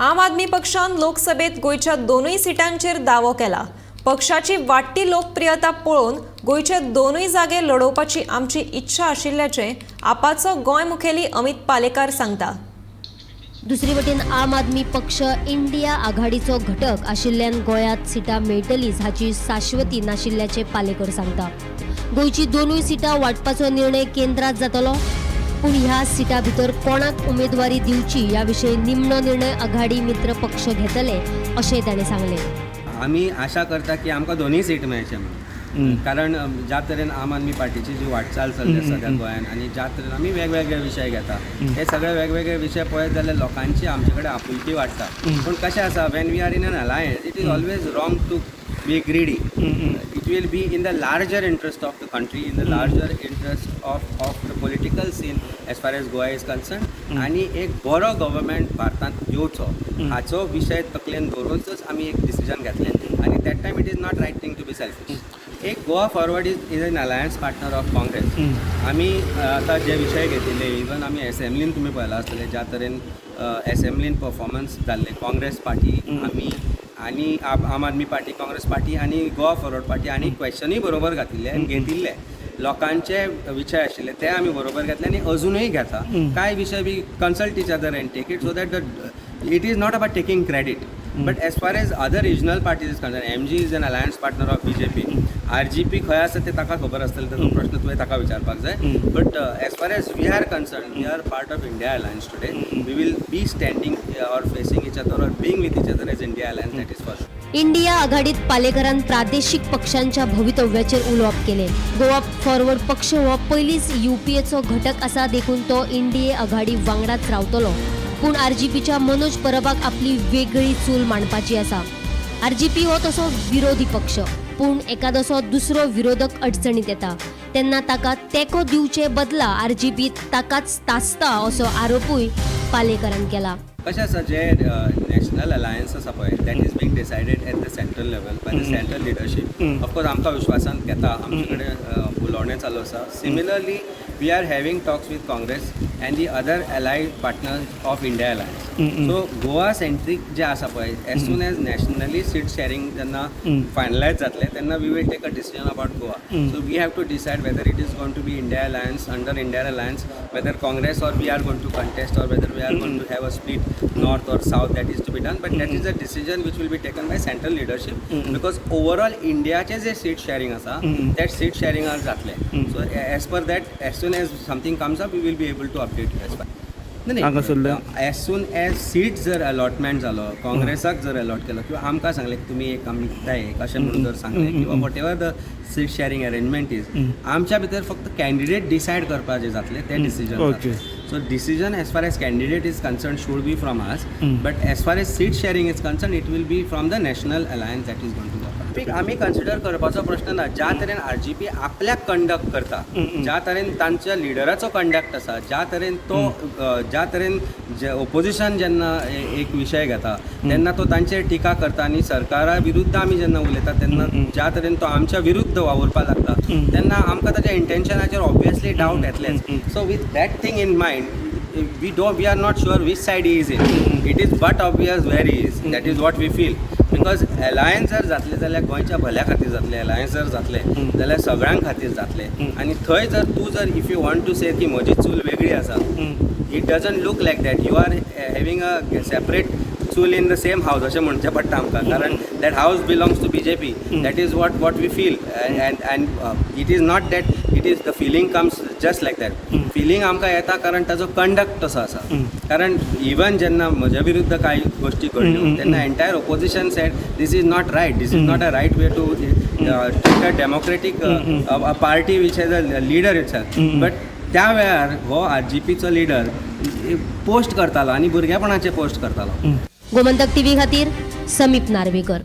आम आदमी पक्षान लोकसभेत गोंयच्या दोनूय सिटांचेर दावो केला. पक्षाची वाडटी लोकप्रियता पळोवन गोंयचे दोनूय जागे लडोवपाची आमची इच्छा आशिल्ल्याचें आपाचो गोंय मुखेली अमित पालेकार सांगता. दुसरे वटेन आम आदमी पक्ष इंडिया आघाडीचो घटक आशिल्ल्यान गोंयांत सिटां मेळटलीच हाची शाश्वती नाशिल्ल्याचें पालेकर सांगता. गोंयची दोनूय सिटां वांटपाचो निर्णय केंद्रांत जातलो, पूण ह्या सिटां भितर कोणाक उमेदवारी दिवची ह्या विशीं निमणो निर्णय आघाडी मित्र पक्ष घेतले अशें ताणें सांगलें. आमी आशा करता की आमकां दोनूय सीट मेळचे म्हणून, कारण ज्या तरेन आम आदमी पार्टीची जी वाटचाल चल्ली सद्या गोंयान आनी ज्या तरेन आमी वेगवेगळे विशय घेता, हे सगळे वेगवेगळे विशय पळयत जाल्यार लोकांची आमचे कडेन आपुलकी वाडटा. पूण कशें आसा, when we are in an alliance, it is always wrong to be greedy. It will be in the larger interest of the country, in the larger interest of the political scene as far as Goa is concerned. आनी एक बरो government भारतांत येवचो हाचो विशय तकलेन दवरूनच आमी एक डिसिजन घेतलें आनी that time it is not right thing to be selfish. एक Goa Forward is an alliance partner of Congress. आमी आतां जे विशय घेतिल्ले, इवन आमी एसेंब्लीन तुमी पळयलां आसतलें ज्या तरेन एसेंब्लीन परफॉर्मन्स जाल्लें काँग्रेस पार्टी आमी आनी आम आदमी पार्टी, काँग्रेस पार्टी आनी गोवा फॉरवर्ड पार्टी आनी क्वेश्चनूय बरोबर घातिल्ले आनी घेतिल्ले. लोकांचे विशय आशिल्ले ते आमी बरोबर घेतले आनी अजुनूय घेता. कांय विशय we consult each other and take it, so that the it is not about taking credit. But as far as other regional parties is concerned, MG is an alliance partner of BJP. RGP खंय आसा ते ताका खबर आसतलें, ताचो प्रश्न तुवें ताका विचारपाक जाय. But as far as we are concerned, we are part of India Alliance today. We will be standing or facing each other or being with each other as India Alliance, that is for sure. India आघाडीत पालेकरान प्रादेशीक पक्षांच्या भवितव्याचेर उलोवप केलें. Goa forward पक्ष हो पयलींच युपीएचो घटक आसा, देखून तो इंडिये आघाडी वांगडाच रावतलो. पूण आरजीपीच्या मनोज परबाक आपली वेगळी चूल मांडपाची आसा. आरजीपी हो तसो विरोधी पक्ष, पूण एकादसो दुसरो विरोधक अडचणीत येता तेन्ना ताका तेंको दिवचे बदला आरजीपी ताकाच तासता असो आरोपूय पालेकरान केला. कशें आसा, जे नॅशनल अलायन्स आसा पळय, that is being decided at the central level by the central leadership. Of course आमकां विश्वासान घेता, आमचे कडेन उलोवणें चालू आसा. Similarly, we are having talks with Congress and the other allied partners of India Alliance. So Goa centric जे आसा पळय, as soon as nationally seat sharing जेन्ना फायनलायज जातलें तेन्ना we will take a decision about Goa. So we have to decide whether it is going to be India Alliance, under India Alliance, whether Congress or we are going to contest or whether we are going to have a split north or south, that is to be done. But that is a decision which will be taken by central leadership, because overall इंडियाचे जे seat sharing आसा, that seat sharing are जातलें. So as per that, as soon as something comes up, we will be able to update you as per. हांगासरले? As soon as seat जर allotment जालो, काँग्रेसाक जर allot केलो किंवा आमकां सांगलें की तुमी एक, आमी एक अशें म्हणून जर सांगलें किंवा whatever the seat sharing arrangement is, आमच्या भितर फक्त कॅन्डिडेट डिसायड करपाचे जातले ते decision. So decision as far as candidate is concerned should be from us, but as far as seat sharing is concerned, it will be from the national alliance that is going to work. आमी consider करपाचो प्रश्न ना. ज्या तरेन RGP आपल्याक conduct करता, ज्या तरेन तांच्या लिडराचो कंडक्ट आसा, ज्या तरेन तो ज्या तरेन जे ओपोजिशन जेन्ना एक विशय घेता तेन्ना तो तांचेर टिका करता आनी सरकारा विरुद्ध आमी जेन्ना उलयता तेन्ना ज्या तरेन तो आमच्या विरुद्ध वावुरपाक लागता तेन्ना आमकां ताच्या इंटेन्शनाचेर ऑब्वियसली डावट येतलेच. So with that thing in mind, we are not sure which side he is in. It is but obvious where he is. That is what we feel, because alliance जर जातले जाल्यार गोंयच्या भल्या खातीर जातले. Alliance जर जातले जाल्यार सगळ्यां खातीर जातले. आनी थंय जर तूं जर if you want to say की म्हजी चूल वेगळी आसा, it doesn't look like that. You are having a separate चूल in the same house अशें म्हणचें पडटा आमकां, कारण that house belongs to BJP. That is what we feel, and it is not that it is the feeling comes just like that. Feeling आमकां येता कारण ताजो कंडक्ट तसो आसा. कारण इवन जेन्ना म्हज्या विरुद्ध कांय गोश्टी घडल्यो तेन्ना entire opposition said this is not right, this is not a right way to treat a democratic party which has a leader itself. But त्या वेळार हो आरजीपीचो लिडर पोस्ट करतालो आनी भुरगेपणाचे पोस्ट करतालो. गोमंतक टीव्ही खातीर समीप नार्वेकर.